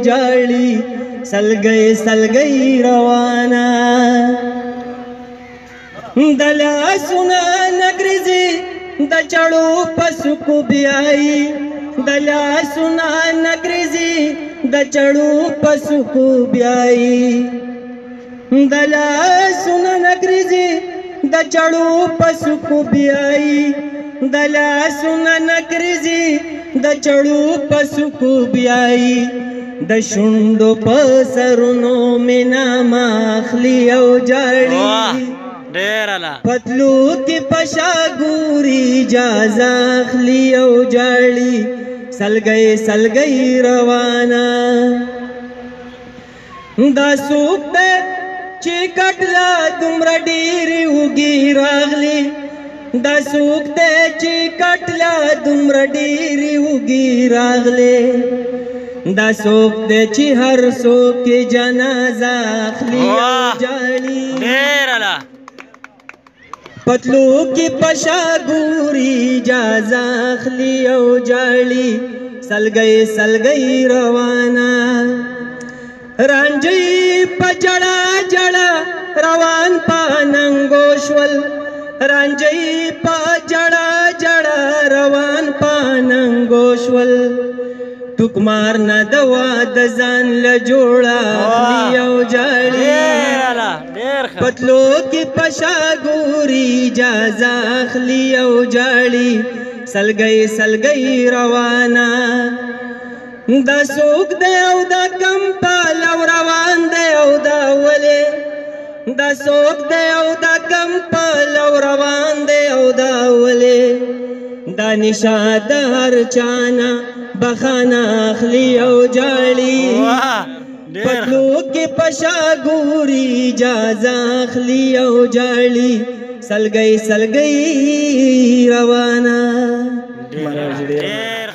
جاړي، سلګۍ سلګۍ روانه. د لاسونه نګریزي د چړو په سکو بیایي، د لاسونه نګریزي د چړو په سکو بیایي، د لاسونه نګریزي د چړو په سکو بیایي، د لاسونه نګریزي د چړو په سکو بیایي. د شونډو په سرونو مې نامه اخلي او جاړي، پتلو کې پشا ګوري اجازه اخلي او جاړي، سلګۍ سلګۍ روانه. دا څوک دی چې کټله دومره ډېرې وږي راغلي، دا څوک دی چې کټله دومره ډېرې وږي راغلي، دا څوک دی چې هر څوک جنازه اخلي او جاړي، پتلو کې پشا ګوري اجازه اخلي او جاړي، سلګۍ سلګۍ روانه. رانجۍ په جړه جړه روان په ننګو شول، رانجۍ په جړه جړه روان په ننګو شول، ټوکمار نه دوا د ځان له جوړه اخلي او جاړي، پتلو کې پشا ګوري اجازه اخلي او جاړي، سلګۍ سلګۍ روانه. دا څوک دی او دا کم پالو روان دی او دا ولې، دا څوک دی او دا کم پالو روان دی او دا ولې، دا نشه د هر چا نه بخانه اخلي او جاړي، پتلو کې پشا ګوري اجازه اخلي او جاړي، سلګۍ سلګۍ روانه. ډېر.